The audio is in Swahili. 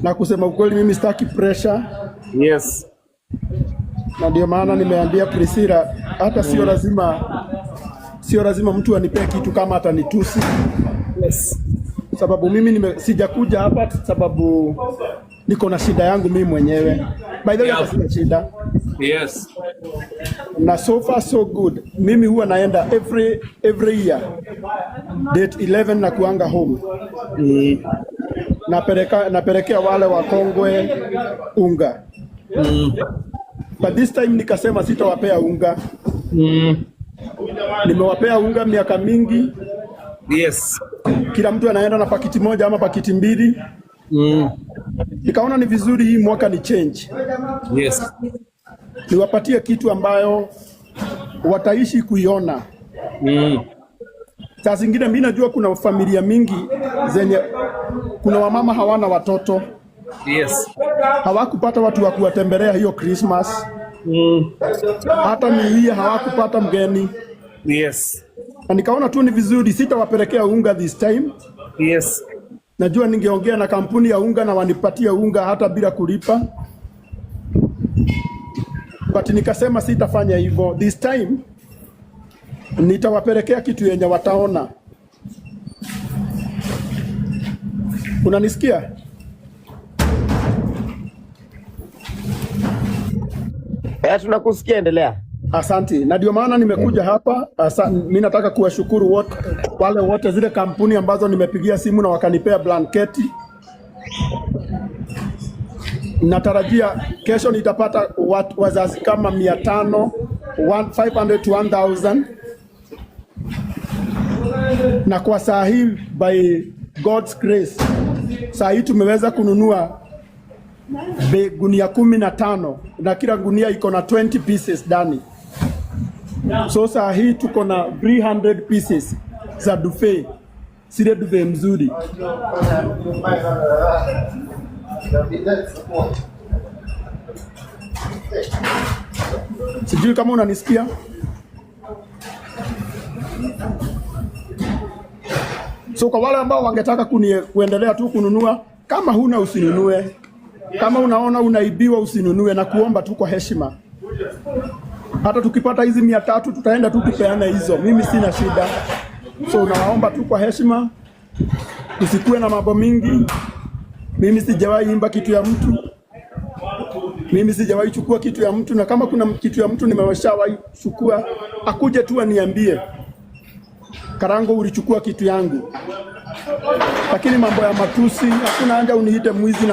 Na kusema ukweli, mimi sitaki pressure, na ndio maana nimeambia Priscilla hata sio lazima mtu anipee kitu kama atanitusi, sababu mimi sijakuja hapa sababu niko na shida yangu mimi mwenyewe. By the way, hata sina shida na so far so good. Mimi huwa naenda every year date 11 na kuanga home, napelekea wale wakongwe unga, but this time nikasema sitawapea unga. Nimewapea unga miaka mingi, kila mtu anaenda na pakiti moja ama pakiti mbili. Nikaona ni vizuri hii mwaka ni change, niwapatie kitu ambayo wataishi kuiona. Saa zingine mi najua kuna familia mingi zenye kuna wamama hawana watoto, hawakupata watu wa kuwatembelea hiyo Christmas, hata New Year hawakupata mgeni, na nikaona tu ni vizuri, sitawapelekea unga this time. Najua ningeongea na kampuni ya unga na wanipatie unga hata bila kulipa, but nikasema sitafanya hivyo this time. Nitawapelekea kitu yenye wataona. Unanisikia? Eh, tunakusikia, endelea. Asante, na ndio maana nimekuja hapa. Mi nataka kuwashukuru wote wale wote zile kampuni ambazo nimepigia simu na wakanipea blanketi. Natarajia kesho nitapata wazazi kama 500, 500 to 1000, na kwa saa hii by God's grace, saa hii tumeweza kununua gunia 15 na kila gunia iko na 20 pieces ndani. So saa hii tuko na 300 pieces za duvet, zile duvet mzuri. Sijui kama unanisikia. So kwa wale ambao wangetaka kuendelea tu kununua, kama huna usinunue, kama unaona unaibiwa usinunue, na kuomba tu kwa heshima. Hata tukipata hizi 300 tutaenda tu tupeane hizo, mimi sina shida. So unawaomba tu kwa heshima, usikuwe na mambo mingi. Mimi sijawahi imba kitu ya mtu, mimi sijawahi chukua kitu ya mtu, na kama kuna kitu ya mtu nimeshawahi chukua, akuje tu aniambie, Karango, ulichukua kitu yangu. Lakini mambo ya matusi, hakuna haja uniite mwizi na